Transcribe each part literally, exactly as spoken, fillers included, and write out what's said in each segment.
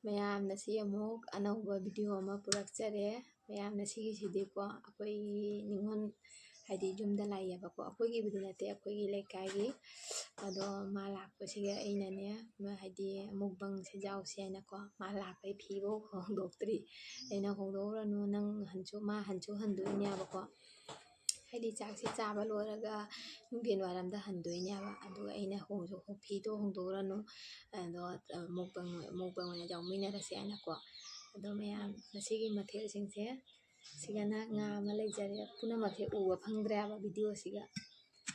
ꯃꯌꯥꯝ, ꯉꯁꯤ ꯑꯃꯨꯛ ꯑꯅꯧꯕ ꯚꯤꯗꯤꯑꯣ ꯑꯃ ꯄꯨꯔꯛꯆꯔꯦ꯫ ꯃꯌꯥꯝ, ꯉꯁꯤꯒꯤꯁꯤꯗꯤꯀꯣ, ꯑꯩꯈꯣꯏꯒꯤ ꯅꯤꯉꯣꯜ, ꯍꯥꯏꯗꯤ ꯌꯨꯝꯗ ꯂꯥꯏ ꯌꯦꯛꯄꯀꯣ, ꯑꯩꯈꯣꯏꯒꯤꯕꯨꯗꯤ ꯅꯠꯇꯦ, ꯑꯩꯈꯣꯏꯒꯤ ꯂꯩꯀꯥꯏꯒꯤ꯫ ꯑꯗꯣ ꯃꯥ ꯂꯥꯛꯄꯁꯤꯒ ꯑꯩꯅꯅꯦ, ꯃꯥ ꯍꯥꯏꯗꯤ ꯃꯨꯛꯕꯪ ꯁꯦꯝꯖꯥꯎꯁꯦ ꯍꯥꯏꯅꯀꯣ, ꯃꯥ ꯂꯥꯛꯄꯩ ꯐꯤꯐꯧ ꯍꯣꯡꯗꯣꯛꯇ꯭ꯔꯤ꯫ ꯑꯩꯅ, "ꯍꯣꯡꯗꯣꯛꯎꯔꯅꯨ, ꯅꯪ ꯍꯟꯁꯨ, ꯃꯥ ꯍꯟꯁꯨ ꯍꯟꯗꯣꯏꯅꯦꯕꯀꯣ꯫ ꯍꯥꯏꯗꯤ ꯆꯥꯛꯁꯦ ꯆꯥꯕ ꯂꯣꯏꯔꯒ ꯅꯨꯡꯊꯤꯟ ꯋꯥꯏꯔꯝꯗ ꯍꯟꯗꯣꯏꯅꯦꯕ꯫ ꯑꯗꯨꯒ ꯑꯩꯅ ꯍꯣꯡꯁꯨ-, ꯐꯤꯗꯣ ꯍꯣꯡꯗꯣꯛꯎꯔꯅꯨ, ꯑꯗꯣ, ꯑ, ꯃꯨꯛꯕꯪ, ꯃꯨꯛꯕꯪ ꯑꯣꯏꯅ ꯌꯥꯎꯃꯤꯟꯅꯔꯁꯦ" ꯍꯥꯏꯅꯀꯣ꯫ ꯑꯗꯣ ꯃꯌꯥꯝ, ꯉꯁꯤꯒꯤ ꯃꯊꯦꯜꯁꯤꯡꯁꯦ ꯁꯤꯒꯅ ꯉꯥ ꯑꯃ ꯂꯩꯖꯔꯦ꯫ ꯄꯨꯝꯅꯃꯛꯁꯦ ꯎꯕ ꯐꯪꯗ꯭ꯔꯦꯕ ꯚꯤꯗꯤꯑꯣꯁꯤꯒ꯫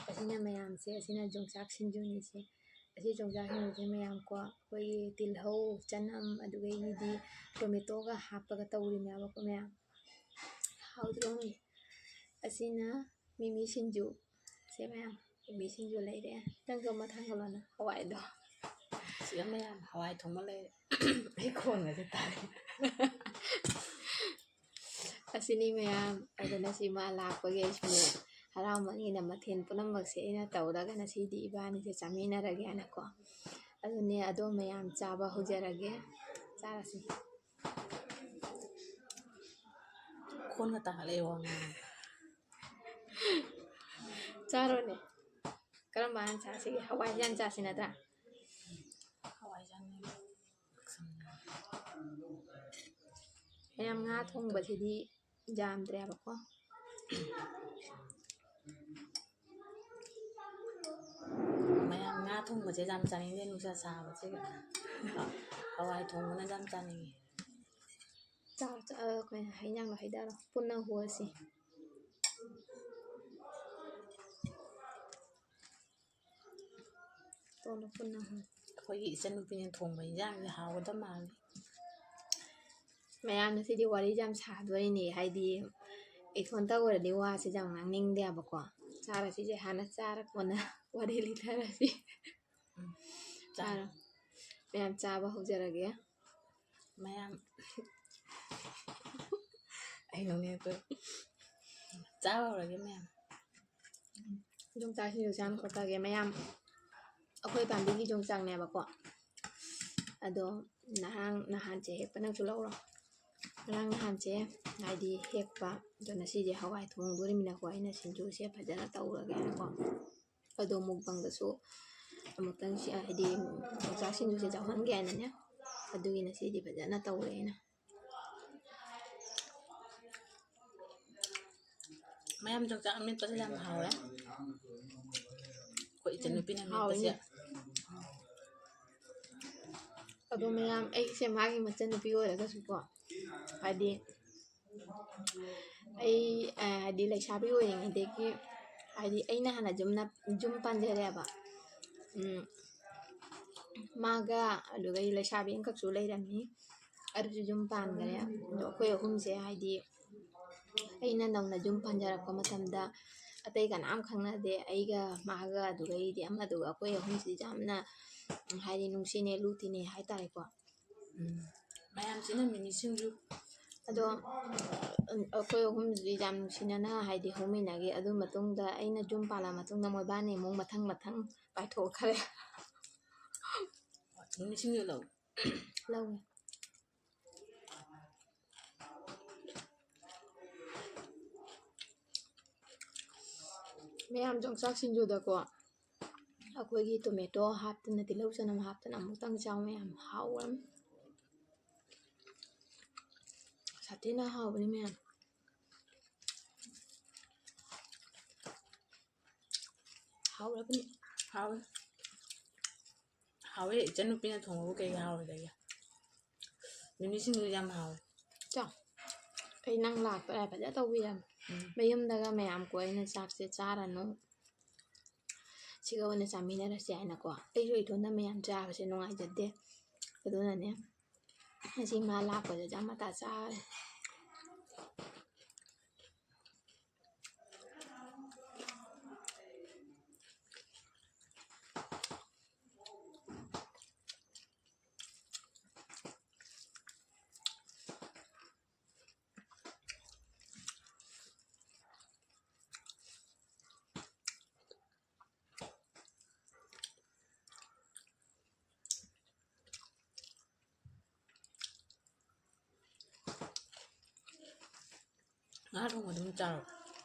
ꯑꯁꯤꯅ ꯃꯌꯥꯝꯁꯦ, ꯑꯁꯤꯅ ꯌꯣꯡꯆꯥꯛ ꯁꯤꯡꯖꯨꯅꯤꯁꯦ꯫ ꯑꯁꯤ ꯌꯣꯡꯆꯥꯛ ꯁꯤꯡꯖꯨꯁꯦ ꯃꯌꯥꯝ ꯀꯣ, ꯑꯩꯈꯣꯏꯒꯤ ꯇꯤꯜꯍꯧ, ꯆꯅꯝ, ꯑꯗꯨꯗꯒꯤꯗꯤ ꯇꯣꯃꯦꯇꯣꯒ ꯍꯥꯞꯄꯒ ꯇꯧꯔꯤꯅꯦꯕꯀꯣ ꯃꯌꯥꯝ꯫ ꯍꯥꯎꯗ꯭ꯔꯣ? ꯑꯁꯤꯅ ꯃꯤꯃꯤ ꯁꯤꯡꯖꯨ꯫ ꯁꯦ ꯃꯌꯥꯝ, ꯃꯤꯃꯤ ꯁꯤꯡꯖꯨ ꯂꯩꯔꯦ꯫ ꯅꯪꯁꯨ ꯑꯃ ꯊꯥꯡꯒꯠꯂꯣꯅ, ꯍꯋꯥꯏꯗꯣ꯫ ꯁꯤꯗ ꯃꯌꯥꯝ ꯍꯋꯥꯏ ꯊꯣꯡꯕ ꯂꯩꯔꯦ꯫ ꯑꯩ ꯈꯣꯟꯒꯁꯦ ꯇꯥꯔꯦ꯫ ꯑꯁꯤꯅꯤ ꯃꯌꯥꯝ꯫ ꯑꯗꯨꯅ ꯁꯤ ꯃꯥ ꯂꯥꯛꯄꯒꯤ ꯑꯩꯁꯨꯅꯦ ꯍꯔꯥꯎꯃꯟꯒꯤꯅ ꯃꯊꯦꯜ ꯄꯨꯝꯅꯃꯛꯁꯦ ꯑꯩꯅ ꯇꯧꯔꯒ ꯉꯁꯤꯗꯤ ꯏꯕꯥꯅꯤꯁꯦ ꯆꯥꯃꯤꯟꯅꯔꯒꯦꯅꯀꯣ꯫ ꯑꯗꯨꯅꯦ, ꯑꯗꯣ ꯃꯌꯥꯝ ꯆꯥꯕ ꯍꯧꯖꯔꯒꯦ꯫ ꯆꯥꯔꯁꯤ꯫ ꯈꯣꯟꯒ ꯇꯥꯈꯠꯂꯛꯑꯦ ꯋꯥ ꯉꯥꯡ꯫ ꯆꯥꯔꯣꯅꯦ꯫ ꯀꯔꯝꯕ ꯍꯥꯟꯅ ꯆꯥꯁꯤꯒꯦ? ꯍꯋꯥꯏꯁꯦ ꯍꯥꯟꯅ ꯆꯥꯁꯤ ꯅꯠꯇ꯭ꯔꯥ? ꯍꯋꯥꯏ ꯆꯥꯅꯤꯡꯉꯦ꯫ ꯃꯌꯥꯝ, ꯉꯥ ꯊꯣꯡꯕꯁꯤꯗꯤ ꯌꯥꯝꯗ꯭ꯔꯦꯕꯀꯣ꯫ ꯃꯌꯥꯝ, ꯉꯥ ꯊꯣꯡꯕꯁꯦ ꯌꯥꯝ ꯆꯥꯅꯤꯡꯗꯦ ꯅꯨꯡꯁꯥ ꯁꯥꯕꯁꯤꯒ꯫ ꯍꯋꯥꯏ ꯊꯣꯡꯕꯅ ꯌꯥꯝ ꯆꯥꯅꯤꯡꯉꯦ꯫ ꯆꯥꯔꯣ, ꯆꯥꯔꯣ, ꯀꯩꯅꯣ, ꯍꯩ ꯏꯟꯖꯥꯡꯗꯣ ꯍꯩꯗꯔꯣ, ꯄꯨꯟꯅ ꯍꯣꯁꯤ꯫ ꯇꯣꯠꯂꯣ, ꯄꯨꯟꯅ ꯍꯣ꯫ ꯑꯩꯈꯣꯏꯒꯤ ꯏꯆꯟꯅꯨꯄꯤꯅ ꯊꯣꯡꯕ ꯏꯟꯖꯥꯡꯁꯦ ꯍꯥꯎꯒꯗꯕ ꯃꯥꯜꯂꯤ꯫ ꯃꯌꯥꯝ, ꯉꯁꯤꯗꯤ ꯋꯥꯔꯤꯁꯦ ꯌꯥꯝ ꯁꯥꯗꯣꯔꯤꯅꯦ, ꯍꯥꯏꯗꯤ ꯏꯊꯣꯟꯇ ꯑꯣꯏꯔꯗꯤ ꯋꯥꯁꯦ ꯌꯥꯝ ꯉꯥꯡꯅꯤꯡꯗꯦꯕꯀꯣ꯫ ꯆꯥꯔꯁꯤꯁꯦ, ꯍꯥꯟꯅ ꯆꯥꯔ ꯀꯣꯟꯅ ꯋꯥꯔꯤ ꯂꯤꯊꯔꯁꯤ꯫ ꯎꯝ, ꯆꯥꯔꯣ꯫ ꯆꯥꯔꯣ꯫ ꯃꯌꯥꯝ, ꯆꯥꯕ ꯍꯧꯖꯔꯒꯦ꯫ ꯃꯌꯥꯝ꯫ ꯑꯩ ꯅꯣꯛꯅꯤꯡꯉꯛꯇꯣꯔꯦ꯫ ꯆꯥꯕ ꯍꯧꯔꯒꯦ ꯃꯌꯥꯝ꯫ ꯌꯣꯡꯆꯥꯛ ꯁꯤꯡꯖꯨ ꯆꯥꯅ ꯈꯣꯠꯇꯒꯦ ꯃꯌꯥꯝ꯫ ꯑꯩꯈꯣꯏ ꯄꯥꯝꯕꯤꯒꯤ ꯌꯣꯡꯆꯥꯛꯅꯦꯕꯀꯣ꯫ ꯑꯗꯣ ꯉꯔꯥꯡ ꯅꯍꯥꯟꯁꯦ ꯍꯦꯛꯄ ꯅꯪꯁꯨ ꯂꯧꯔꯣ꯫ ꯉꯔꯥꯡ ꯅꯍꯥꯟꯁꯦ ꯍꯥꯏꯗꯤ ꯍꯦꯛꯄ, ꯑꯗꯣ ꯉꯁꯤꯗꯤ ꯍꯋꯥꯏ ꯊꯣꯡꯗꯣꯔꯤꯃꯤꯅꯀꯣ, ꯑꯩꯅ ꯁꯤꯡꯖꯨꯁꯦ ꯐꯖꯅ ꯇꯧꯔꯒꯦꯅꯀꯣ꯫ ꯑꯗꯣ ꯃꯨꯛꯕꯥꯡꯗꯁꯨ ꯑꯃꯨꯛꯇꯪ ꯁꯤ-, ꯍꯥꯏꯗꯤ ꯌꯣꯡꯆꯥꯛ ꯁꯤꯡꯖꯨꯁꯦ ꯆꯥꯎꯍꯟꯒꯦ ꯍꯥꯏꯅꯅꯦ, ꯑꯗꯨꯒꯤ ꯉꯁꯤꯗꯤ ꯐꯖꯅ ꯇꯧꯔꯦ ꯑꯩꯅ꯫ ꯃꯌꯥꯝ ꯌꯣꯡꯆꯥꯛ ꯑꯃꯦꯠꯄꯁꯦ ꯌꯥꯝ ꯍꯥꯎꯔꯦ꯫ ꯑꯩꯈꯣꯏ ꯏꯆꯟꯅꯨꯄꯤꯅ ꯍꯥꯎꯋꯤꯅꯦ꯫ ꯃꯦꯠꯄꯁꯦ꯫ ꯑꯗꯣ ꯃꯌꯥꯝ, ꯑꯩꯁꯦ ꯃꯥꯒꯤ ꯃꯆꯟꯅꯨꯄꯤ ꯑꯣꯏꯔꯒꯁꯨꯀꯣ, ꯍꯥꯏꯗꯤ ꯑꯩ, ꯑ, ꯍꯥꯏꯗꯤ ꯂꯩꯁꯥꯕꯤ ꯑꯣꯏꯔꯤꯉꯩꯗꯒꯤ, ꯍꯥꯏꯗꯤ ꯑꯩꯅ ꯍꯥꯟꯅ ꯌꯨꯝ ꯅꯞ-, ꯌꯨꯝ ꯄꯥꯟꯖꯔꯦꯕ꯫ ꯎꯝ, ꯃꯥꯒ, ꯑꯗꯨꯒ ꯑꯩ ꯂꯩꯁꯥꯕꯤ ꯑꯃꯈꯛꯁꯨ ꯂꯩꯔꯝꯃꯤ, ꯑꯗꯨꯁꯨ ꯌꯨꯝ ꯄꯥꯟꯈ꯭ꯔꯦ꯫ ꯑꯗꯣ ꯑꯩꯈꯣꯏ ꯑꯍꯨꯝꯁꯦ ꯍꯥꯏꯗꯤ ꯑꯩꯅ ꯅꯧꯅ ꯌꯨꯝ ꯄꯥꯟꯖꯔꯛꯄ ꯃꯇꯝꯗ ꯑꯇꯩ ꯀꯅꯥꯝ ꯈꯪꯅꯗꯦ꯫ ꯑꯩꯒ ꯃꯥꯒ ꯑꯗꯨꯒ ꯑꯩꯗꯤ ꯑꯃꯗꯨꯒ, ꯑꯩꯈꯣꯏ ꯑꯍꯨꯝꯁꯤꯗꯤ ꯌꯥꯝꯅ, ꯎꯝ, ꯍꯥꯏꯗꯤ ꯅꯨꯡꯁꯤꯅꯩ, ꯂꯨ ꯇꯤꯟꯅꯩ ꯍꯥꯏꯇꯥꯔꯦꯀꯣ꯫ ꯎꯝ꯫ ꯃꯌꯥꯝꯁꯤꯅ ꯃꯤꯃꯤ ꯁꯤꯡꯖꯨ꯫ ꯑꯗꯣ, ꯎꯝ, ꯑꯩꯈꯣꯏ ꯑꯍꯨꯝꯁꯤꯗꯤ ꯌꯥꯝ ꯅꯨꯡꯁꯤꯅꯅ ꯍꯥꯏꯗꯤ ꯍꯧꯃꯤꯟꯅꯈꯤ꯫ ꯑꯗꯨ ꯃꯇꯨꯡꯗ, ꯑꯩꯅ ꯌꯨꯝ ꯄꯥꯜꯂ ꯃꯇꯨꯡꯗ ꯃꯣꯏꯕꯥꯅꯤ ꯑꯃꯨꯛ ꯃꯊꯪ ꯃꯊꯪ ꯄꯥꯏꯊꯣꯛꯈ꯭ꯔꯦ꯫ ꯃꯤꯃꯤ ꯁꯤꯡꯖꯨ ꯂꯧ꯫ ꯂꯧꯋꯦ꯫ ꯃꯌꯥꯝ ꯌꯣꯡꯆꯥꯛ ꯁꯤꯡꯖꯨꯗꯀꯣ ꯑꯩꯈꯣꯏꯒꯤ tomato ꯍꯥꯞꯇꯅ, ꯇꯤꯜꯍꯧ ꯆꯅꯝ ꯍꯥꯞꯇꯅ ꯑꯃꯨꯛꯇꯪ ꯆꯥꯎ ꯃꯌꯥꯝ, ꯍꯥꯎꯔꯝ꯫ ꯁꯥꯊꯤꯅ ꯍꯥꯎꯕꯅꯤ ꯃꯌꯥꯝ꯫ ꯍꯥꯎꯔꯕꯅꯤ꯫ ꯍꯥꯎꯋꯦ꯫ ꯍꯥꯎꯋꯦ, ꯏꯆꯟꯅꯨꯄꯤꯅ ꯊꯣꯡꯕꯕꯨ ꯀꯩ ꯍꯥꯎꯔꯣꯏꯗꯒꯦ? ꯃꯤꯃꯤ ꯁꯤꯡꯖꯨ ꯌꯥꯝ ꯍꯥꯎꯋꯦ꯫ ꯆꯥꯎ꯫ ꯑꯩ ꯅꯪ ꯂꯥꯛꯄ ꯌꯥꯏ ꯐꯖꯅ ꯇꯧꯕꯤꯔꯝꯃꯦ꯫ ꯎꯝ꯫ ꯃꯌꯨꯝꯗꯒ ꯃꯌꯥꯝ ꯀꯣꯏꯅ ꯆꯥꯛꯁꯦ ꯆꯥꯔꯅꯨ꯫ ꯁꯤꯒ ꯑꯣꯏꯅ ꯆꯥꯃꯤꯟꯅꯔꯁꯦ ꯍꯥꯏꯅꯀꯣ꯫ ꯑꯩꯁꯨ ꯏꯊꯣꯟꯗ ꯃꯌꯥꯝ ꯆꯥꯕꯁꯦ ꯅꯨꯡꯉꯥꯏꯖꯗꯦ꯫ ꯑꯗꯨꯅꯅꯦ ꯉꯁꯤ ꯃꯥ ꯂꯥꯛꯄꯗ ꯆꯥꯛ ꯃꯇꯥ ꯆꯥꯔꯦ꯫ ꯉꯥ ꯊꯣꯡꯕ ꯑꯗꯨꯝ ꯆꯥꯔꯣ꯫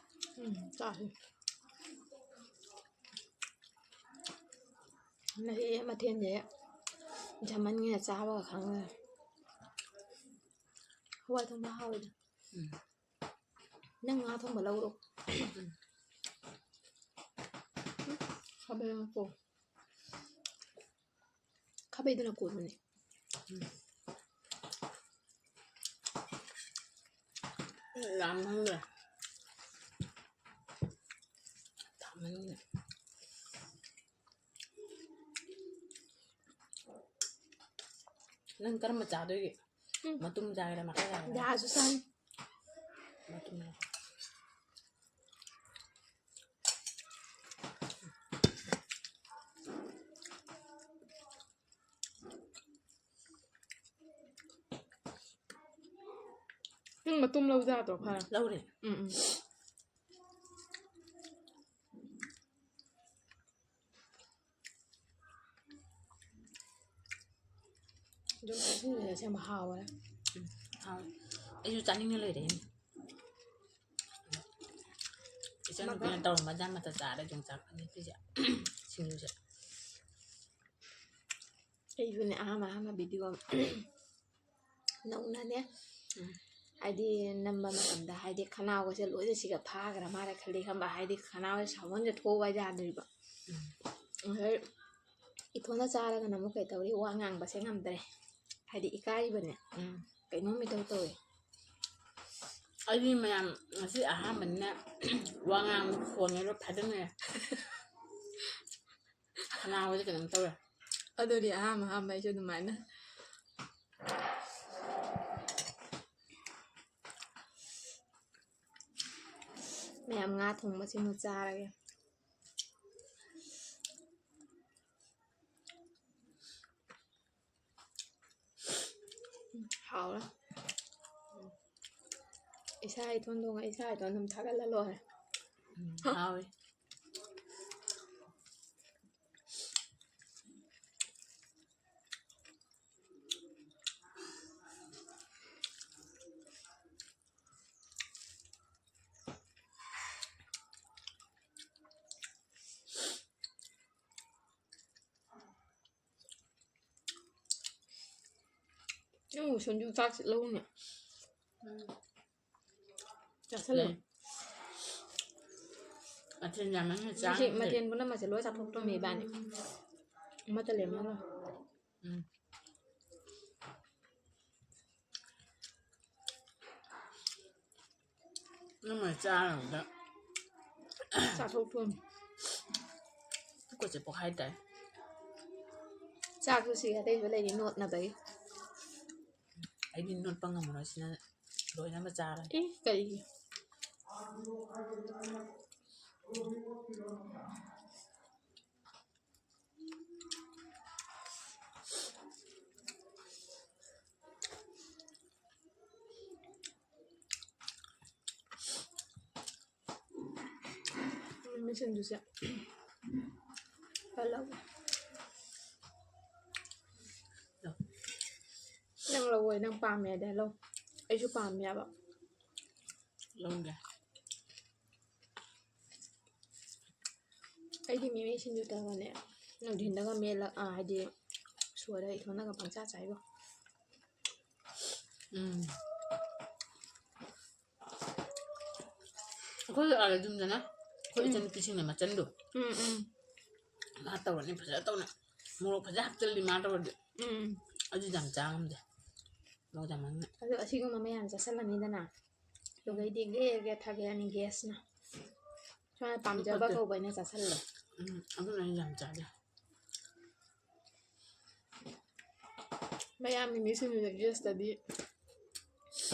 ꯎꯝ, ꯆꯥꯁꯤ꯫ ꯉꯁꯤ ꯃꯊꯦꯜꯁꯦ ꯖꯃꯟꯒꯤꯅ ꯆꯥꯕꯒ ꯈꯪꯗ꯭ꯔꯦ꯫ ꯍꯋꯥꯏ ꯊꯣꯡꯕ ꯍꯥꯎꯋꯤꯗ꯫ ꯎꯝ꯫ ꯅꯪ ꯉꯥ ꯊꯣꯡꯕ ꯂꯧꯔꯣ꯫ ꯎꯝ꯫ ꯈꯥꯕꯩ ꯑꯃ ꯄꯨꯔꯛꯑꯣ꯫ ꯈꯥꯕꯩꯗꯨꯅ ꯀꯣꯠꯂꯨꯅꯦ꯫ ꯎꯝ꯫ ꯂꯥꯝꯍꯜꯂꯦ꯫ ꯊꯥꯃꯟꯒꯦ꯫ ꯅꯪ ꯀꯔꯝꯕ ꯆꯥꯗꯣꯏꯒꯦ? ꯎꯝ꯫ ꯃꯇꯨꯝ ꯆꯥꯒꯦꯔꯥ, ꯃꯀꯛ ꯆꯥꯒꯦꯔꯥ? ꯌꯥꯁꯨ ꯆꯥꯅꯤ꯫ ꯃꯇꯨꯝ꯫ ꯅꯪ ꯃꯇꯨꯝ ꯂꯧꯖꯥꯗ꯭ꯔꯣ ꯈꯔ? ꯂꯧꯔꯦ꯫ ꯎꯝ, ꯎꯝ꯫ ꯑꯗꯨꯝ ꯆꯥꯁꯤꯟꯕꯗ ꯑꯁꯦꯡꯕ ꯍꯥꯎꯋꯦ꯫ ꯎꯝ, ꯍꯥꯎꯋꯦ꯫ ꯑꯩꯁꯨ ꯆꯥꯅꯤꯡꯉ ꯂꯩꯔꯦ꯫ ꯏꯆꯟ ꯅꯨꯄꯤꯅ ꯇꯧꯔꯝꯕ ꯏꯟꯖꯥꯡ ꯃꯊꯦꯜ ꯆꯥꯔꯦ ꯌꯣꯡꯆꯥꯛ ꯑꯃꯦꯠꯄꯤꯁꯦ꯫ ꯁꯤꯡꯖꯨꯁꯦ꯫ ꯑꯩꯁꯨꯅꯦ ꯑꯍꯥꯟꯕ ꯑꯍꯥꯟꯕ video ꯅꯧꯅꯅꯦ, ꯎꯝ꯫ ꯍꯥꯏꯗꯤ ꯅꯝꯕ ꯃꯇꯝꯗ ꯍꯥꯏꯗꯤ ꯈꯅꯥꯎꯒꯁꯦ ꯂꯣꯏꯅ ꯁꯤꯒ ꯐꯥꯈ꯭ꯔ ꯃꯥꯜꯂꯦ ꯈꯜꯂꯤ ꯈꯪꯕ, ꯍꯥꯏꯗꯤ ꯈꯅꯥꯎꯁꯦ ꯁꯥꯎꯟꯁꯦ ꯊꯣꯛꯎ ꯍꯥꯏꯗꯤ ꯌꯥꯗ꯭ꯔꯤꯕ꯫ ꯎꯝ꯫ ꯑꯗꯩ ꯏꯊꯣꯟꯗ ꯆꯥꯔꯒꯅ ꯑꯃꯨꯛ ꯀꯩ ꯇꯧꯔꯤ, ꯋꯥ ꯉꯥꯡꯕꯁꯦ ꯉꯝꯗ꯭ꯔꯦ꯫ ꯍꯥꯏꯗꯤ ꯏꯀꯥꯏꯔꯤꯕꯅꯦ꯫ ꯎꯝ꯫ ꯀꯩꯅꯣꯝ ꯏꯇꯧ ꯇꯧꯋꯦ꯫ ꯑꯩꯗꯤ ꯃꯌꯥꯝ ꯉꯁꯤ ꯑꯍꯥꯟꯕꯅꯤꯅ ꯋꯥ ꯉꯥꯡꯕ ꯈꯣꯟꯒ ꯂꯣꯏ ꯐꯥꯖꯤꯟꯈ꯭ꯔꯦ꯫ ꯈꯅꯥꯎꯁꯦ ꯀꯩꯅꯣꯝ ꯇꯧꯔꯦ꯫ ꯑꯗꯨꯗꯤ ꯑꯍꯥꯟꯕ ꯑꯍꯥꯟꯕ ꯑꯩꯁꯨ ꯑꯗꯨꯃꯥꯏꯅ꯫ ꯃꯌꯥꯝ ꯉꯥ ꯊꯣꯡꯕꯁꯤꯃꯨꯛ ꯆꯥꯔꯒꯦ꯫ ꯎꯝ, ꯍꯥꯎꯔꯦ꯫ ꯏꯁꯥ ꯏꯊꯣꯟ ꯊꯣꯡꯉ ꯏꯁꯥ ꯏꯊꯣꯟ ꯑꯗꯨꯝ ꯊꯥꯒꯠꯂ ꯂꯣꯏꯔꯦ꯫ ꯎꯝ, ꯍꯥꯎꯋꯦ꯫ ꯅꯪ ꯁꯤꯡꯖꯨ ꯆꯥꯛ ꯂꯧꯅꯦ꯫ ꯆꯥꯁꯜꯂꯣ꯫ ꯃꯊꯦꯜ ꯌꯥꯝꯃꯟꯅ ꯉꯁꯤ ꯆꯥꯡꯗꯦ꯫ ꯃꯊꯦꯜ ꯄꯨꯝꯅꯃꯛꯁꯦ ꯂꯣꯏ ꯆꯥꯊꯣꯛꯇꯣꯃꯤ ꯏꯕꯥꯅꯤ꯫ ꯑꯃꯠꯇ ꯂꯦꯝꯍꯜꯂꯣꯏ꯫ ꯎꯝ꯫ ꯅꯪꯅ ꯆꯥꯔꯕꯗ ꯆꯥꯊꯣꯛꯇꯣꯃꯤ꯫ ꯈꯨꯠꯁꯦ ꯄꯣꯛꯈꯥꯏ ꯇꯥꯏ꯫ ꯆꯥꯛꯁꯨ ꯁꯤ ꯑꯇꯩꯁꯨ ꯂꯩꯔꯤ ꯅꯣꯠꯅꯕꯒꯤ꯫ ꯑꯩꯗꯤ ꯅꯣꯠꯄ ꯉꯝꯃꯔꯣꯏ, ꯁꯤꯅ ꯂꯣꯏꯅꯃꯛ ꯆꯥꯔꯅꯤ꯫ ꯑꯦ, ꯀꯔꯤꯒꯤ? ꯃꯤꯃꯤ ꯁꯤꯡꯖꯨꯁꯦ꯫ ꯍꯜꯂꯣ꯫ ꯅꯪ ꯂꯧꯑꯣ, ꯅꯪ ꯄꯥꯝꯃꯦ ꯍꯥꯏꯗꯤ ꯂꯧ꯫ ꯑꯩꯁꯨ ꯄꯥꯝꯃꯦ ꯍꯥꯏꯕ꯫ ꯂꯧꯒꯦ꯫ ꯑꯩꯗꯤ ꯃꯤꯃꯤ ꯁꯤꯡꯖꯨ ꯇꯧꯔꯒꯅꯦ, ꯅꯨꯡꯊꯤꯟꯗꯒ ꯃꯦꯠꯂ-, ꯑꯥ, ꯍꯥꯏꯗꯤ ꯁꯣꯏꯔꯒ ꯏꯊꯣꯟꯗꯒ ꯄꯪꯆꯥ ꯆꯥꯏꯕꯣ꯫ ꯎꯝ꯫ ꯑꯩꯈꯣꯏ ꯑꯥꯗ ꯌꯨꯝꯗꯅ ꯑꯩꯈꯣꯏ ꯎꯝ꯫ ꯏꯆꯟꯅꯨꯄꯤꯁꯤꯡꯅ ꯃꯆꯟꯗꯣ ꯎꯝ, ꯎꯝ꯫ ꯃꯥ ꯇꯧꯔꯅꯤ ꯐꯖꯅ ꯇꯧꯅ꯫ ꯃꯣꯔꯣꯛ ꯐꯖꯅ ꯍꯥꯞꯆꯤꯜꯂꯤ ꯃꯥ ꯇꯧꯔꯗꯤ꯫ ꯎꯝ꯫ ꯑꯗꯨꯗꯤ ꯌꯥꯝ ꯆꯥ ꯉꯝꯗꯦ꯫ ꯃꯣꯔꯣꯛ ꯌꯥꯝꯃꯟꯅ꯫ ꯑꯗꯣ ꯑꯁꯤꯒꯨꯝꯕ ꯃꯌꯥꯝ ꯆꯥꯁꯜꯂꯅꯤꯗꯅ꯫ ꯑꯗꯨꯒꯩꯗꯤ ꯒꯦ ꯒꯦ ꯊꯥꯒꯠꯂꯅꯤ ꯒꯦꯁꯅ꯫ ꯁꯨꯃꯥꯏꯅ ꯄꯥꯝꯖꯕ ꯐꯠꯇꯦ꯫ ꯀꯧꯕ ꯑꯩꯅ ꯆꯥꯁꯜꯂꯦ꯫ ꯎꯝ, ꯑꯗꯨꯅ ꯑꯩ ꯌꯥꯝ ꯆꯥꯗꯦ꯫ ꯃꯌꯥꯝ ꯃꯤꯃꯤ ꯁꯤꯡꯖꯨꯁꯦ ꯒꯦꯁꯇꯗꯤ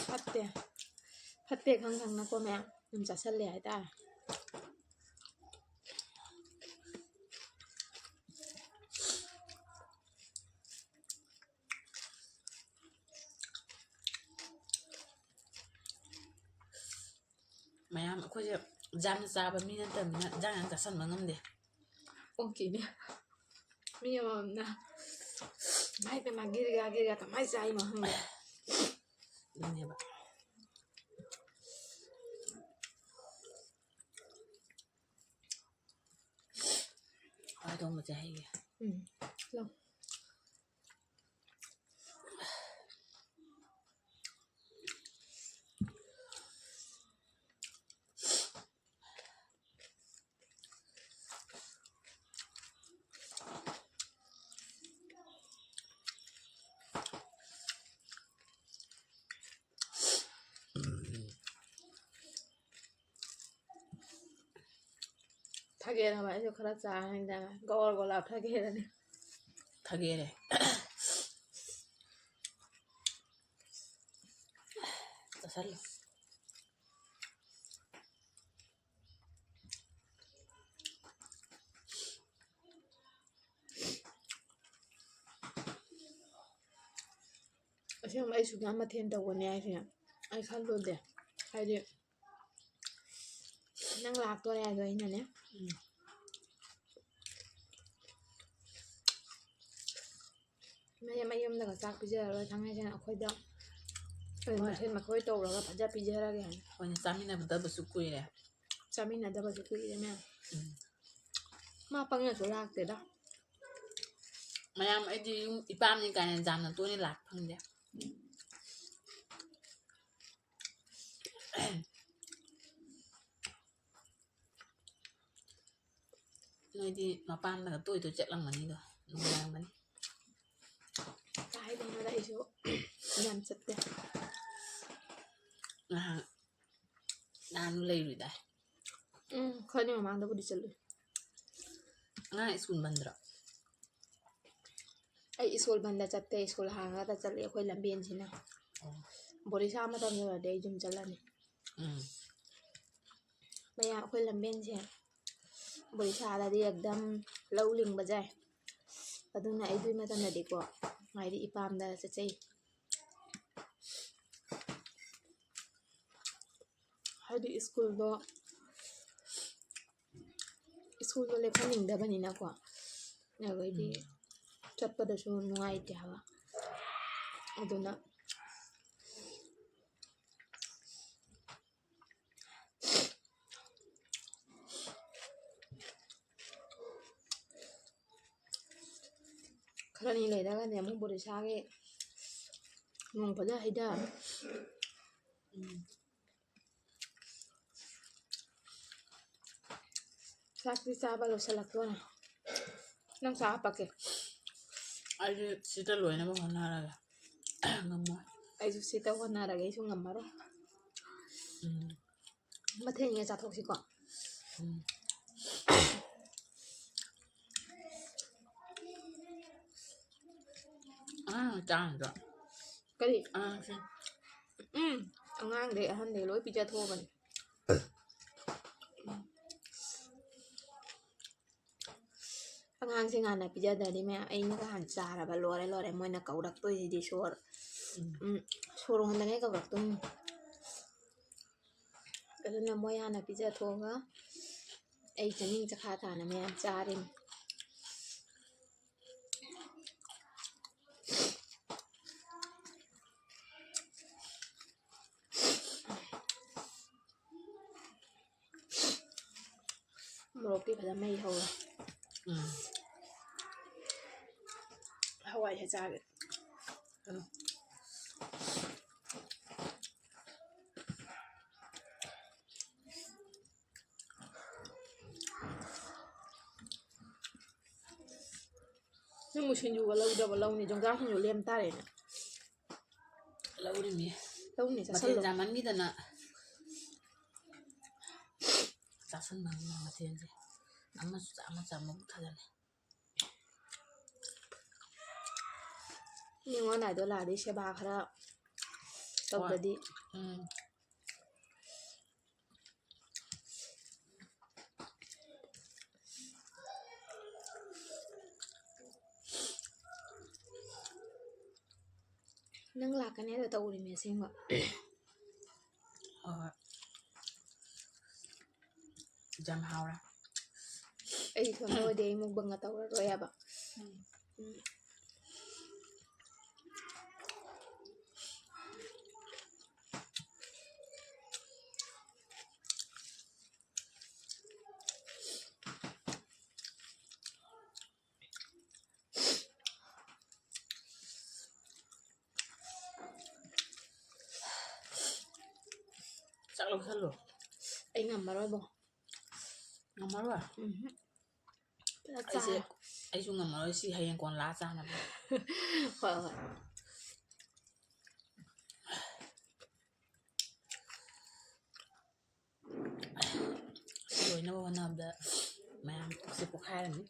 ꯐꯠꯇꯦ꯫ ꯐꯠꯇꯦ ꯈꯪ ꯈꯪꯅꯀꯣ ꯃꯌꯥꯝ ꯑꯗꯨꯝ ꯆꯥꯁꯜꯂꯦ ꯍꯥꯏꯇꯥꯔꯦ꯫ ꯃꯌꯥꯝ ꯑꯩꯈꯣꯏꯁꯦ ꯌꯥꯝꯅ ꯆꯥꯕ ꯃꯤ ꯅꯠꯇꯕꯅꯤꯅ ꯏꯟꯖꯥꯡ ꯌꯥꯝ ꯆꯥꯁꯟꯕ ꯉꯝꯗꯦ꯫ ꯑꯣꯀꯦꯅꯦ꯫ ꯃꯤ ꯑꯃꯃꯝꯅ ꯏꯃꯥꯏ ꯄꯦꯝꯃ ꯒꯤꯔꯒ ꯒꯤꯔꯒ ꯀꯃꯥꯏꯅ ꯆꯥꯏꯅꯣ ꯈꯪꯗꯦ꯫ ꯑꯗꯨꯅꯦꯕ꯫ ꯍꯋꯥꯏ ꯊꯣꯡꯕꯁꯦ ꯍꯩꯌꯦ꯫ ꯎꯝ꯫ ꯂꯧ꯫ ꯊꯒꯦꯔ ꯍꯥꯏꯕ ꯑꯩꯁꯨ ꯈꯔ ꯆꯥꯔꯅꯤꯗ꯫ ꯒꯣꯔ ꯒꯣꯔ ꯂꯥꯎ ꯊꯒꯦꯔꯅꯤ꯫ ꯊꯒꯦꯔꯦ꯫ ꯆꯥꯁꯜꯂꯨ꯫ ꯑꯁꯦꯡꯕ ꯑꯩ ꯁꯨꯛꯌꯥꯝ ꯃꯊꯦꯜ ꯇꯧꯒꯅꯤ ꯍꯥꯏꯁꯦ ꯑꯩ ꯈꯜꯂꯨꯗꯦ꯫ ꯍꯥꯏꯗꯤ ꯅꯪ ꯂꯥꯛꯇꯣꯔꯦ ꯍꯥꯏꯗꯣ ꯑꯩꯅꯅꯦ꯫ ꯎꯝ꯫ ꯃꯌꯨꯝ ꯃꯌꯨꯝꯗꯒ ꯆꯥꯛ ꯄꯤꯖꯔꯔꯣꯏ ꯊꯥꯡꯉꯩꯁꯦꯡꯅ ꯑꯩꯈꯣꯏꯗ ꯍꯣꯏ꯫ ꯃꯊꯦꯜ ꯃꯈꯣꯏ ꯇꯧꯔꯒ ꯐꯖ ꯄꯤꯖꯔꯒꯦ ꯍꯥꯏꯅ꯫ ꯑꯩꯈꯣꯏꯅ ꯆꯥꯃꯤꯟꯅꯗꯕꯁꯨ ꯀꯨꯏꯔꯦ꯫ ꯆꯥꯃꯤꯟꯅꯗꯕꯁꯨ ꯀꯨꯏꯔꯦ ꯃꯌꯥꯝ꯫ ꯎꯝ꯫ ꯃꯥ ꯄꯪꯅꯁꯨ ꯂꯥꯛꯇꯦꯗ꯫ ꯃꯌꯥꯝ ꯑꯩꯗꯤ ꯌꯨꯝ ꯏꯄꯥꯝꯅꯤ ꯀꯥꯏꯅ ꯌꯥꯝꯅ ꯇꯣꯏꯅ ꯂꯥꯛ ꯐꯪꯗꯦ꯫ ꯅꯣꯏꯗꯤ ꯃꯄꯥꯝꯗꯒ ꯇꯣꯏ ꯇꯣꯏ ꯆꯠꯂꯝꯒꯅꯤꯗꯣ, ꯅꯨꯡꯉꯥꯏꯔꯝꯒꯅꯤ꯫ ꯀꯥꯏꯗꯩꯅꯣꯗ ꯑꯩꯁꯨ ꯌꯥꯝ ꯆꯠꯇꯦ꯫ ꯉꯍꯥꯟ ꯅꯍꯥꯟ ꯂꯩꯔꯨꯏꯗꯥꯏ? ꯎꯝ, ꯈꯔꯅꯤ ꯃꯃꯥꯡꯗꯕꯨꯗꯤ ꯆꯠꯂꯨꯏ꯫ ꯑꯉꯥꯡ ꯁ꯭ꯀꯨꯜ ꯕꯟꯗ꯭ꯔꯣ? ꯑꯩ ꯁ꯭ꯀꯨꯜ ꯕꯟꯗ ꯆꯠꯇꯦ, ꯁ꯭ꯀꯨꯜ ꯍꯥꯡꯉꯒꯗ ꯆꯠꯂꯤ ꯑꯩꯈꯣꯏ ꯂꯝꯕꯦꯟꯁꯤꯅ꯫ ꯑꯣ꯫ ꯕꯣꯔꯤꯁꯥ ꯃꯇꯝ ꯌꯧꯔꯗꯤ ꯑꯩ ꯌꯨꯝ ꯆꯠꯂꯅꯤ꯫ ꯎꯝ꯫ ꯃꯌꯥꯝ ꯑꯩꯈꯣꯏ ꯂꯝꯕꯦꯟꯁꯦ ꯕꯣꯔꯤꯁꯥꯗꯗꯤ ꯑꯦꯛꯗꯝ ꯂꯧ ꯂꯤꯡꯕꯁꯦ꯫ ꯑꯗꯨꯅ ꯑꯩ ꯑꯗꯨꯒꯤ ꯃꯇꯝꯗꯗꯤꯀꯣ ꯍꯥꯏꯗꯤ ꯏꯄꯥꯝꯗ ꯆꯠꯆꯩ꯫ ꯍꯥꯏꯗꯤ ꯁ꯭ꯀꯨꯜꯗꯣ ꯁ꯭ꯀꯨꯜꯗꯣ ꯂꯦꯞꯍꯟꯅꯤꯡꯗꯕꯅꯤꯅꯀꯣ꯫ ꯑꯗꯩꯗꯤ ꯎꯝ꯫ ꯆꯠꯄꯗꯁꯨ ꯅꯨꯡꯉꯥꯏꯇꯦ ꯍꯥꯏꯕ꯫ ꯑꯗꯨꯅ ꯈꯔꯅꯤ ꯂꯩꯔꯒꯅꯦ ꯑꯃꯨꯛ ꯕꯣꯔꯤꯁꯥꯒꯤ ꯅꯣꯡ ꯐꯖꯅ ꯍꯩꯗ꯫ ꯎꯝ꯫ ꯆꯥꯛꯇꯤ ꯆꯥꯕ ꯂꯣꯏꯁꯤꯜꯂꯛꯇꯣꯔꯦ꯫ ꯅꯪ ꯆꯥ ꯍꯥꯞꯄꯛꯀꯦ꯫ ꯑꯩꯁꯨ ꯁꯤꯗ ꯂꯣꯏꯅꯕ ꯍꯣꯠꯅꯔꯒꯦ꯫ ꯉꯝꯃꯣꯏ꯫ ꯑꯩꯁꯨ ꯁꯤꯗ ꯍꯣꯠꯅꯔꯒꯦ, ꯑꯩꯁꯨ ꯉꯝꯃꯔꯣꯏ꯫ ꯎꯝ꯫ ꯃꯊꯦꯜ ꯌꯦꯡꯉ ꯆꯥꯊꯣꯛꯁꯤꯀꯣ꯫ ꯎꯝ꯫ ꯑꯉꯥꯡ ꯃꯆꯥ ꯑꯃꯗꯣ꯫ ꯀꯔꯤ? ꯑꯉꯥꯡꯁꯦ꯫ ꯎꯝ, ꯑꯉꯥꯡꯗꯩ ꯑꯍꯟꯗꯩ ꯂꯣꯏ ꯄꯤꯖꯊꯣꯛꯑꯕꯅꯤ꯫ ꯑꯉꯥꯡꯁꯤꯡ ꯍꯥꯟꯅ ꯄꯤꯖꯗ꯭ꯔꯗꯤ ꯃꯌꯥꯝ ꯑꯩꯅꯒ ꯍꯥꯟꯅ ꯆꯥꯔꯕ ꯂꯣꯏꯔꯦ ꯂꯣꯏꯔꯦ꯫ ꯃꯣꯏꯅ ꯀꯧꯔꯛꯇꯣꯏꯁꯤꯗꯤ ꯁꯣꯔ, ꯎꯝ, ꯁꯣꯔ ꯍꯣꯟꯗꯉꯩ ꯀꯧꯔꯛꯇꯣꯏꯅꯤ꯫ ꯑꯗꯨꯅ ꯃꯣꯏ ꯍꯥꯟꯅ ꯄꯤꯖꯊꯣꯛꯑꯒ ꯑꯩ ꯆꯥꯅꯤꯡ ꯆꯈꯥ ꯇꯥꯅ ꯃꯌꯥꯝ ꯆꯥꯔꯤꯅꯤ꯫ ꯃꯣꯔꯣꯛꯇꯤ ꯐꯖꯅ ꯃꯩ ꯍꯧꯔꯦ꯫ ꯎꯝ꯫ ꯍꯋꯥꯏꯁꯦ ꯆꯥꯒꯦ꯫ ꯎꯝ꯫ ꯅꯪꯕꯨ ꯁꯤꯡꯖꯨꯒ ꯂꯧꯗ꯭ꯔꯕ? ꯂꯧꯅꯤ, ꯌꯣꯡꯆꯥꯛ ꯁꯤꯡꯖꯨ ꯂꯦꯝ ꯇꯥꯔꯦꯅꯦ꯫ ꯂꯧꯔꯤꯃꯤ꯫ ꯂꯧꯅꯤ, ꯃꯊꯦꯜ ꯆꯥꯁꯜꯂꯣ꯫ ꯌꯥꯝꯃꯟꯈꯤꯗꯅ ꯆꯥꯁꯟꯕ ꯉꯝꯗꯦ ꯃꯊꯦꯜꯁꯦ꯫ ꯑꯃꯁꯨ ꯆꯥ, ꯑꯃ ꯆꯥ, ꯃꯕꯨꯛ ꯊꯜꯍꯜꯂꯦ꯫ ꯅꯤꯉꯣꯜ ꯅꯥꯏꯗꯣ ꯂꯥꯛꯑꯗꯤ ꯁꯦꯕꯥ ꯈꯔ ꯇꯧꯗ꯭ꯔꯗꯤ꯫ ꯍꯣꯏ꯫ ꯎꯝ꯫ ꯅꯪ ꯂꯥꯛꯀꯅꯤ ꯍꯥꯏꯗꯣ ꯇꯧꯔꯤꯅꯦ ꯑꯁꯦꯡꯕ꯫ ꯍꯣꯏ ꯍꯣꯏ꯫ ꯌꯥꯝ ꯍꯥꯎꯔꯦ꯫ ꯑꯩ ꯏꯊꯣꯟꯗ ꯑꯣꯏꯗꯤ ꯑꯩ ꯃꯨꯛꯕꯪꯒ ꯇꯧꯔꯔꯣꯏ ꯍꯥꯏꯕ꯫ ꯎꯝ꯫ ꯎꯝ꯫ ꯆꯥꯛ ꯂꯧꯁꯜꯂꯣ꯫ ꯑꯩ ꯉꯝꯃꯔꯣꯏꯕꯣ꯫ ꯉꯝꯃꯔꯣꯏ? ꯎꯝꯍꯨꯝ꯫ ꯐꯖ ꯑꯩꯁꯦ, ꯆꯥꯔꯦ꯫ ꯑꯩꯁꯨ ꯉꯝꯃꯔꯣꯏ ꯁꯤ ꯍꯌꯦꯡ ꯀꯣꯟꯅ ꯂꯥꯛꯑ ꯆꯥꯅꯕ꯫ ꯍꯣꯏ, ꯍꯣꯏ꯫ ꯀꯩꯅꯣ ꯍꯣꯠꯅꯕꯗ ꯃꯌꯥꯝ ꯄꯨꯛꯁꯦ ꯄꯣꯛꯈꯥꯏꯔꯅꯤ꯫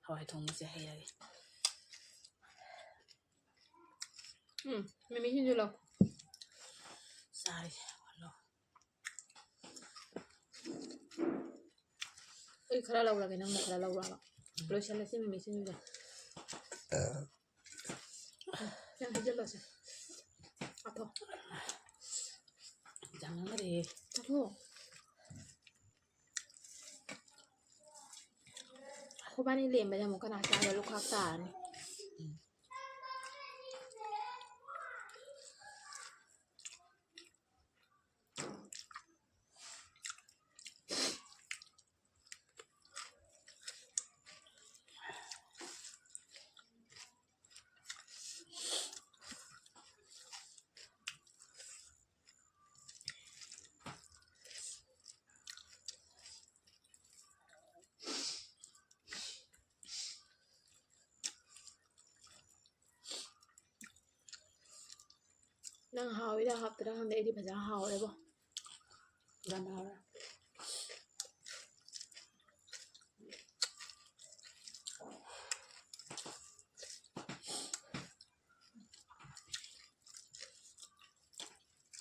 ꯍꯋꯥꯏ ꯊꯣꯡꯕꯁꯦ ꯍꯩꯔꯒꯦ꯫ ꯎꯝ, ꯃꯤꯃꯤ ꯁꯤꯡꯖꯨ ꯂꯧ꯫ ꯆꯥꯔꯤꯁꯦ ꯂꯧ꯫ ꯑꯩ ꯈꯔ ꯂꯧꯔꯒꯦ, ꯅꯪꯅ ꯈꯔ ꯂꯧꯔꯣ ꯍꯥꯏꯕ꯫ ꯂꯣꯏꯁꯜꯂꯁꯤ ꯃꯤꯃꯤ ꯁꯤꯡꯖꯨꯁꯦ꯫ ꯅꯪ ꯍꯩꯖꯜꯂꯣꯁꯦ꯫ ꯆꯥꯊꯣꯛ꯫ ꯆꯥꯃꯟꯈꯔꯦ꯫ ꯆꯥꯊꯣꯛ꯫ ꯑꯩꯈꯣꯏꯕꯥꯅꯤ ꯂꯦꯝꯕꯗ ꯑꯃꯨꯛ ꯀꯅꯥ ꯆꯥꯕ ꯂꯨꯈꯥꯛ ꯇꯥꯔꯅꯤ꯫ ꯅꯪ ꯍꯥꯎꯋꯤꯗ ꯍꯥꯞꯇ꯭ꯔꯥ ꯈꯪꯗꯦ, ꯑꯩꯗꯤ ꯐꯖꯅ ꯍꯥꯎꯔꯦꯕꯣ꯫ ꯌꯥꯝ ꯍꯥꯎꯔꯦ꯫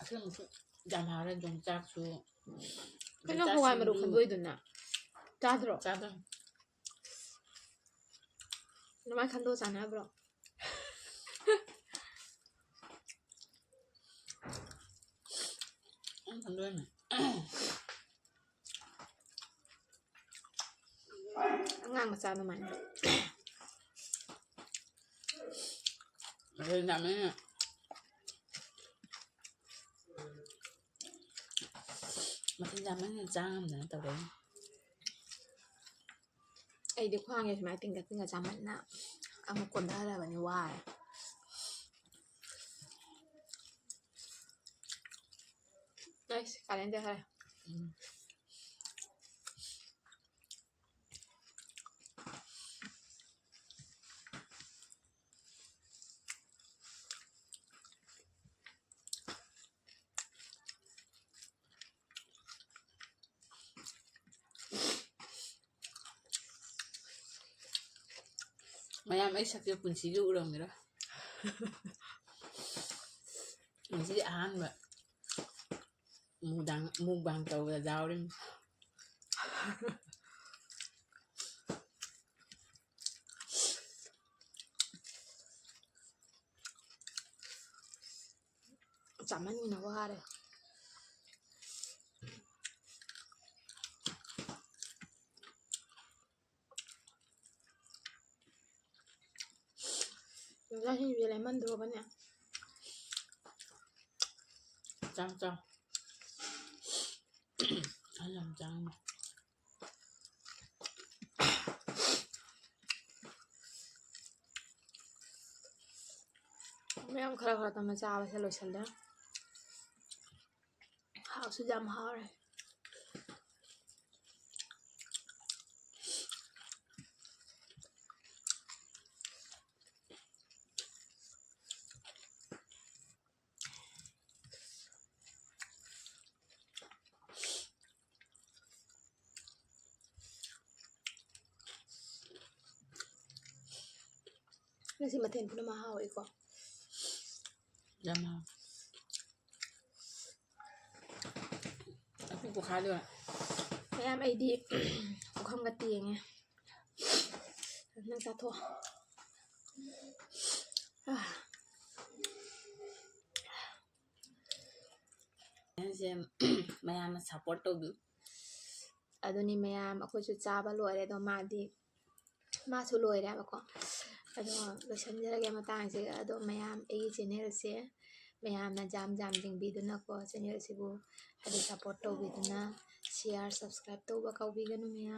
ꯑꯁꯦꯡꯕꯁꯨ ꯌꯥꯝ ꯍꯥꯎꯔꯦ, ꯌꯣꯡꯆꯥꯛꯁꯨ꯫ ꯀꯩꯅꯣ ꯍꯋꯥꯏ ꯃꯔꯨ ꯌꯣꯡꯆꯥꯛꯁꯤꯡꯗꯨ ꯈꯟꯗꯣꯏꯗꯨꯅ ꯆꯥꯗ꯭ꯔꯣ? ꯆꯥꯗ꯭ꯔꯣ? ꯑꯗꯨꯃꯥꯏꯅ ꯈꯟꯗꯣꯛꯑ ꯆꯥꯟꯅꯕ꯭ꯔꯣ? ꯑꯩꯅ ꯈꯟꯗꯣꯛꯏꯅꯦ꯫ ꯑꯉꯥꯡ ꯃꯆꯥ ꯑꯗꯨꯃꯥꯏꯅ꯫ ꯑꯗꯨ ꯌꯥꯝꯃꯦ꯫ ꯃꯆꯤꯟ ꯌꯥꯝꯃꯟꯅ ꯆꯥ ꯉꯝꯗꯅ ꯇꯧꯔꯛꯏꯅꯦ꯫ ꯑꯩꯗꯤ ꯈ꯭ꯋꯥꯡꯁꯦ ꯁꯨꯃꯥꯏꯅ ꯇꯤꯡꯒ ꯇꯤꯡꯒ ꯆꯥꯃꯟꯅ ꯑꯃꯨꯛ ꯀꯣꯟꯊꯔꯕꯅꯤ, ꯋꯥꯔꯦ꯫ ꯑꯩꯁ, ꯀꯥꯂꯦꯟꯗ ꯍꯥꯏ꯫ ꯎꯝ꯫ ꯃꯌꯥꯝ, ꯑꯩ ꯁꯛꯁꯦ ꯄꯨꯟꯁꯤꯒꯤ ꯎꯔꯝꯒꯤꯔꯣꯏ꯫ ꯉꯁꯤꯗꯤ ꯑꯍꯥꯟꯕ ꯃꯨꯛꯕꯥꯡ, ꯃꯨꯛꯕꯥꯡ ꯇꯧꯕꯗ ꯌꯥꯎꯔꯤꯅꯤ꯫ ꯆꯥꯃꯟꯗꯅ ꯋꯥꯔꯦ꯫ ꯆꯤꯟꯖꯥꯛꯁꯤꯡꯁꯦ ꯂꯦꯃꯟ ꯗ꯭ꯔꯣꯞ ꯑꯅꯦ꯫ ꯆꯥꯎ, ꯆꯥꯎ꯫ ꯑꯩ ꯌꯥꯝ ꯆꯥꯅꯤꯡꯉꯦ꯫ ꯃꯌꯥꯝ ꯈꯔ ꯈꯔ ꯇꯝꯅ ꯆꯥꯕꯁꯦ ꯂꯣꯏꯁꯤꯜꯂꯦ꯫ ꯍꯥꯎꯁꯨ ꯌꯥꯝ ꯍꯥꯎꯔꯦ꯫ ꯉꯁꯤ ꯃꯊꯦꯜ ꯄꯨꯝꯅꯃꯛ ꯍꯥꯎꯋꯤꯀꯣ꯫ ꯌꯥꯝ ꯍꯥꯎꯋꯤ꯫ ꯑꯄꯨꯛ ꯄꯣꯈꯥꯏꯗꯣꯔꯦ꯫ ꯃꯌꯥꯝ, ꯑꯩꯗꯤ ꯄꯨꯈꯝꯒ ꯇꯦꯡꯉꯦ꯫ ꯅꯪ ꯆꯥꯊꯣꯛꯑꯣ꯫ ꯑꯥ꯫ ꯁꯦ ꯃꯌꯥꯝꯅ support ꯇꯧꯕꯤꯌꯨ꯫ ꯑꯗꯨꯅꯤ ꯃꯌꯥꯝ, ꯑꯩꯈꯣꯏꯁꯨ ꯆꯥꯕ ꯂꯣꯏꯔꯦ, ꯑꯗꯣ ꯃꯥꯗꯤ, ꯃꯥꯁꯨ ꯂꯣꯏꯔꯦꯕꯀꯣ꯫ ꯑꯗꯣ ꯂꯣꯏꯁꯤꯟꯖꯔꯒꯦ ꯃꯇꯥꯡꯁꯦ꯫ ꯑꯗꯣ ꯃꯌꯥꯝ, ꯑꯩꯒꯤ channelꯁꯦ ꯃꯌꯥꯝꯅ ꯖꯥꯝ ꯖꯥꯝ ꯌꯦꯡꯕꯤꯗꯨꯅꯀꯣ, channelꯁꯤꯕꯨ ꯍꯥꯏꯗꯤ support ꯇꯧꯕꯤꯗꯨꯅ, share, subscribe ꯇꯧꯕ ꯀꯥꯎꯕꯤꯒꯅꯨ ꯃꯌꯥꯝ꯫